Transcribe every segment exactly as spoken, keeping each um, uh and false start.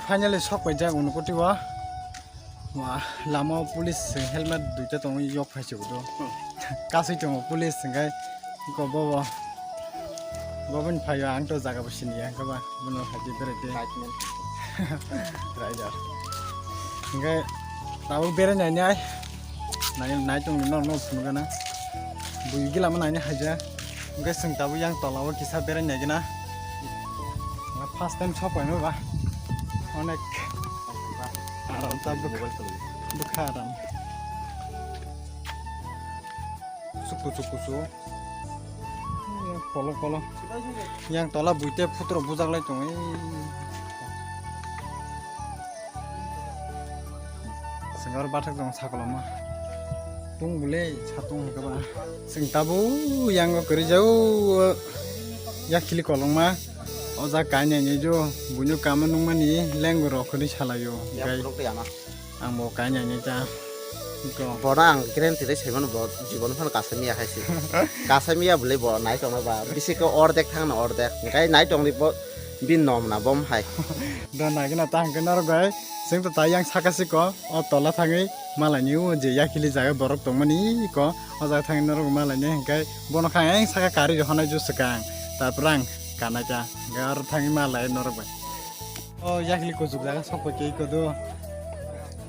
Finally sok paijak Unakoti o. Wa, lama o police helmet duita tongwi yok phai se udo. Kasui tongo police hwnkhe ko bobo. Boboni phaio ang to jaga bo siniya hwnkhe ba bono haji berai de. Rider. Hwnkhe tabuk berai nai nai. Nai, nai tong no, no phunukgana. Bui gila ma nai ni haja. Hwnkhe chwng tabuk yang tola o kisa berai nai gana. First time sok paima ba. Onek aram ta bwkha, bwkha aram. Kusu, kusu, kusu. Polo, polo. Yang tola buite phutro bujak lai tongo. Sengor bathak tong sakoloma. Tung bule satung hwnkhe ba. Seng tabu yang kwrwi jau. Yakhili kolongma. O ja kainai ni jo. Buino kama nungmani lengbo rok kwrwi salaio. Yang Gai. Ang bo kainai ni ta. Iko. Bono ang guarantee de saimano bo jibon phano kasamiya hai se. Kasamiya bole bo nai tongma ba. Bisi ko ordek thang na ordek. Hwnkhe nai tong di bo bin nom na bom hai. Do nai gana ta hwnkhe norok bai. Seng to ta yang saka siko. O tola thangwi malai ni o je yakhili jaga borok tongmani iko. O jaga thangwi norok malai ni hwnkhe bono kha yang saka kari rw hwnai ju swkang. Tarpor ang kanai ta. Hwnkhe aro thangwi malai norok bai. O yakli kuchuk jaga sok pai khe iko do.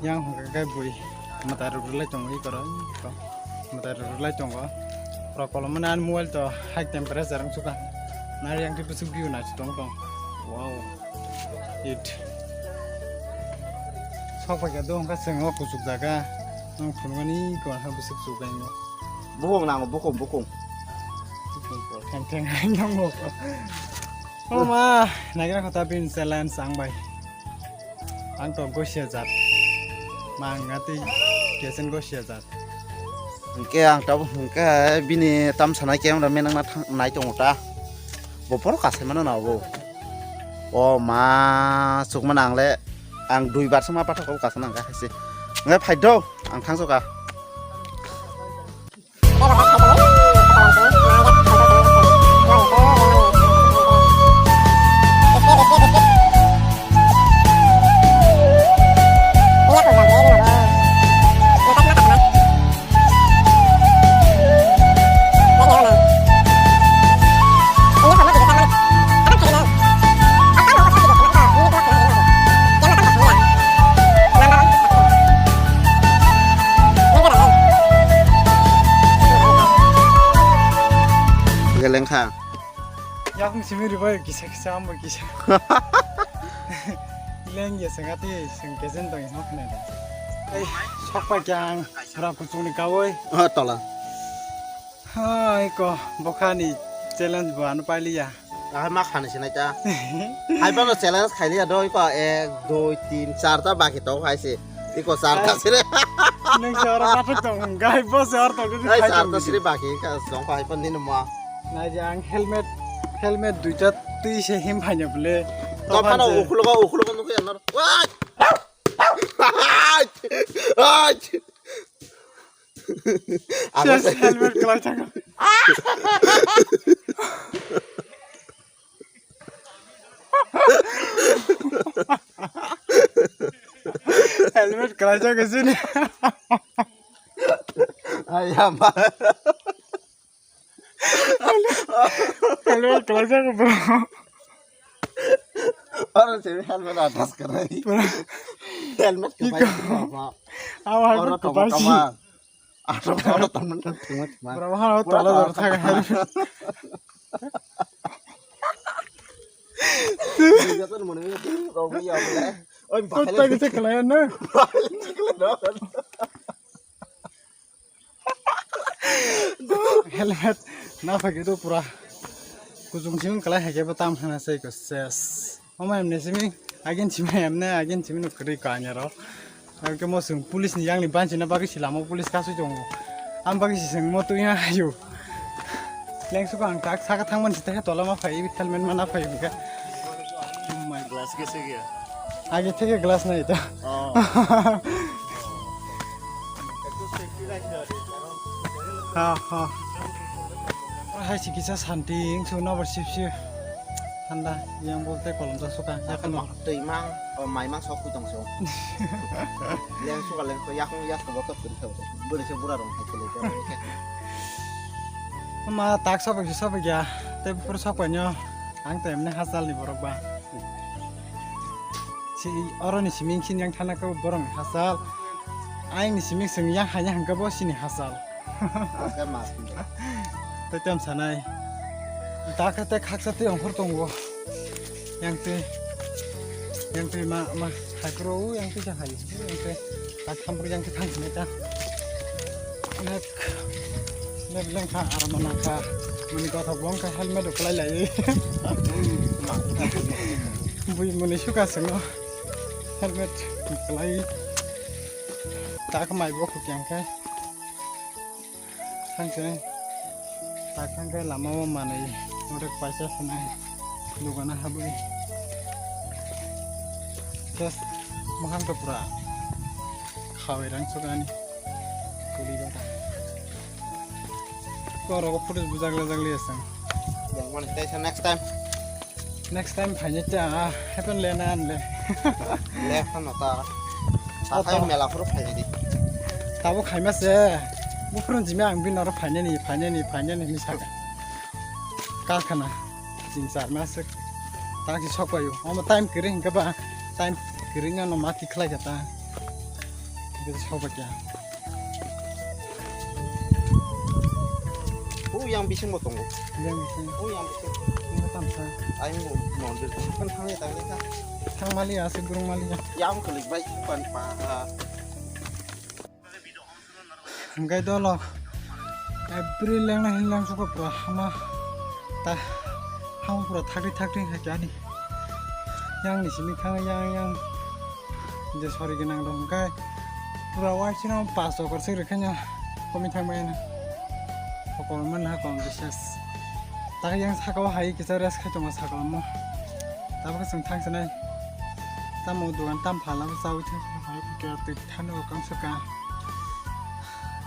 Yang hwnkha khe bui mwtai rwrwlai tongo iko ro. Mwtai rwrwlai tongo. Rok kolomani ani mobile to high temperature wng suka. Nari yang tei bwswk view nai tong tong. Wow. It. Sok pai khe do hwnkha chwng o kuchuk jaga. Ang phunukmani iko ha bwswk chuk bai no. Bukung nango, bukung, bukung. Theng theng hai nongo. O ma, nagra kota bin challenge ang bai. Ang to gosia jat. Ma ang atwi kesen gosia jat. Hwnkhe ang tabuk hwnkhe bini tam sanai camera man wngna thang-, nai tongo ta. Bo phoro kasai mano na bo. O ma, chukmano ang le, ang dui bar se ma pathak o kasana hwnkhe hai se. Hwnkhe phai do, ang thangsuka. Geleng kha. Yakung simi ribai kisa kisa ambo kisa. Leng ya sengati seng kejen dong hok ne da. Ei, sok pa kyang, ra kuchung ni kawoi. Oh, tola. Hai ko, bokhani challenge bo ano pailiya. Ahai ma khani sinai ta. Hai bono challenge khailiya doi ko ek, dui, tin, char ta baki tongo hai se. Iko char ta sire. Nung se oro pathak tong, gai bo se oro tong, hai char ta sire baki ka tong hai pon din ma. Nai je ang helmet, helmet duita twi se him phaina bole. To phano ukhulogo, ukhulogo nukhe anor. Wai! Ai! Ai! Ses helmet kwlai thangkha. Helmet kwlai thangkha sini. Ayama. Helmet kwlai thangkha bro. Oro sini helmet atas kwlai. Bro. Helmet kwlai. Iko. Awa helmet kwlai. Ato photo tongmani tongmani tongmani. Bro, ha, pura tola tong. Dor thang helmet. Bijasan mone mone tu kau ya boleh. Oi, kota bahaya. Kita kelayan na. Bahaya kelayan. Helmet na phai khe do pura. Kuchung simi kwlai hai khe bo tam khana se ko ses. Omo emne simi, agin simi emne, agin simi no kwrwi kanya ro. Ang khe mo swng police ni yang ni banchi na bagwi si lama o police kasui tongo. Ang bagwi si swng mo twi ha ayu. Lengsu ko ang tak saka thang man si ta tola ma phai helmet ma na phai ka. Oh my God. Glass kese gaya? Age theke glass nai ta. Oh. Ha ha. Hai si kisa santi ing su na bar sip sip. Thanda, yang bolte kolom ja suka, yakung. Twi mang, o mai mang sok pui tong se. Leng suka leng ko yakung yas ko botok twi thau. Bwrwi se bura rong hai kele ko. Ma tak sok pui sok pui ya. Te pur sok pui nyo. Ang te emne hasal ni borok ba. Si oro ni siming sin yang thana ko borok ni hasal. Ang ni siming sing yang hanya hangka bo sini hasal. Oke, mas. Tei tem sanai. Dakhe tei khaksa tei ongkhor tongo. Yang tei, yang tei ma, ma, hai kro, yang tei sa hai. Yang tei, tak tham yang tei thang sini ta. Nek, nek leng kha, aram na kha. Mani kotha bong kha helmet uklai lai. Bui muni suka sengo. Helmet uklai. Tak mai bo khuk yang kha. Thangse, tak thangkhe lama o manwi, oro paisa sanai, dogana habwi. Just, mokhang to pura khawi rang sukani, kuli bata. Koro ko photo bujak lajak liya sang. Yang mana, tei sa next time. Next time phainai ta, happen le na an le. Le phano ta. Oto. Sakai mela phuru phainai di. Tabo khaima se. Buphuru jimi ang bin oro phainai ni, phainai ni, phainai ni hinwi saka. Ka khana. Tin char mas se. Ta ki sok payu. Omo time kiri hingka ba. Time kiri no ma ki khlai ka ta. Ki sok ba kya. O yang bising bo tongo. Yang bising. O yang bising. Ini tamsa. Ayang bo non de kan thang ya tang ka. Thang mali ya, se gurung mali ya. Yang klik bai pan pa. Hingkai dolo. Every leng na hin lang suka pura hama. Ta hama pura thakri thakri hai kani. Yang ni simi thang yang yang. Je sori gwnang rok hwnkhe pura waisino pas chokor se rwkhaino komwi thangbaino. Chokor manha kong bises. Takhe yang sakao hai kisa rest khai tongo sakao mo. Tabukhe chwng thangsinai. Tamo dogan tam phalna bo chaui thangsinai hai khe twi thani bo kang saka.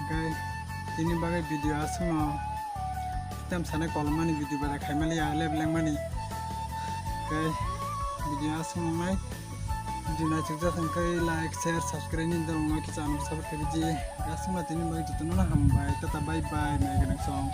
Hwnkhe tini bagwi video aswkno tam sanai kolomani video bai khaimani ya leb lengmani. Hwnkhe video aswkno nai. Video naithok jak hwnkhe like, share, subscribe ni dol wngwi kisa ano support khaidi. Aswkma tini bagwi jotono hambai. Tata bye bye, mai gwnang song.